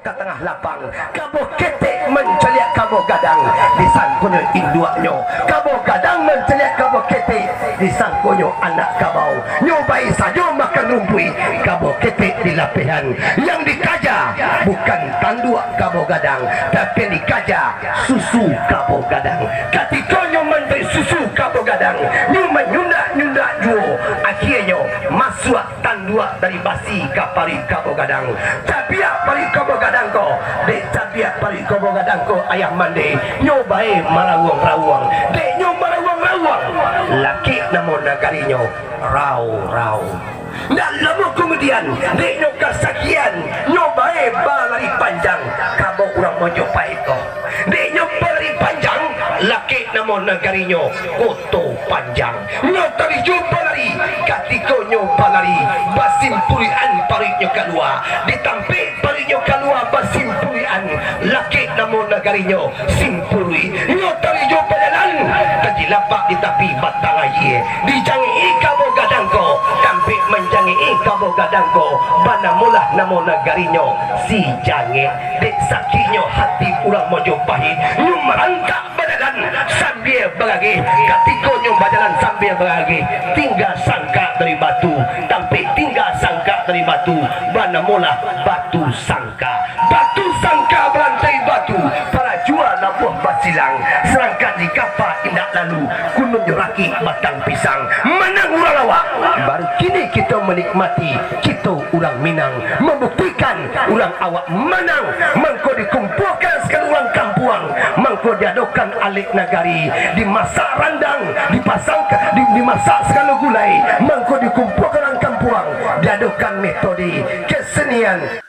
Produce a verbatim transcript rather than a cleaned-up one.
Tangah lapang, kabau ketek mancaliak kabau gadang, disangkonyo induaknyo. Kabau gadang mancaliak kabau ketek, disangkonyo anak kabau. Nyo bae sajo makan rumpuik, kabau ketek di lapehan. Yang dikaja bukan tanduak kabau gadang, tapi yang dikaja susu kabau gadang. Katiko nyo mancari susu kabau gadang, nyo manyundak-nyundak juo, akhianyo masuak tanduak dari basi ka paruik kabau gadang. Cabiak paruik kabau gadang ko, dek cabiak paruik kabau gadang ko ayah mande, nyo bae marawuang-rawuang. Dek nyo marawuang-rawuang, lakek namo nagarinyo Rau-Rau. Ndak lamo kamudian, dek nyo kasakian, nyo bae balari panjang, kabau urang Mojopahit ko. Dek nyo balari panjang, lakek namo nagarinyo Koto Panjang. Nyo tarijo balari, katiko nyo balari, basimpuruikan paruiknyo kalua. Di tampek paruiknyo kalua basimpuruikan, lakek namo nagarinyo Simpuruik. Nyo tarijo bajalan, tajilapak di tapi batang aia. Dijangek-i kabau gadang ko, tampek manjangek-i kabau gadang ko, banamolah namo nagarinyo Sijangek. Dek sakiknyo hati urang Mojopahit, nyo marangkak bajalan sambia bagageh. Katiko nyo bajalan sambia bagageh, tingga sangkak dari batu, tampek tingga sangkak dari batu, banamolah Batu Sangka. Batu Sangka balantai batu, pala jua labuah basilang, sadangkan di kapa indak lalu, kunun jo rakik batang pisang. Manang urang awak, baru kini kito manikmati, kito urang Minang, mambuktikan urang awak manang. Mangko dikumpuakan sagalo urang kampuang, mangko diadokan alek nagari, dimasak randang, dipasang, di-, dimasak sagalo gulai, mangko dikumpuakan urang kampuang, diadokan metode kesenian.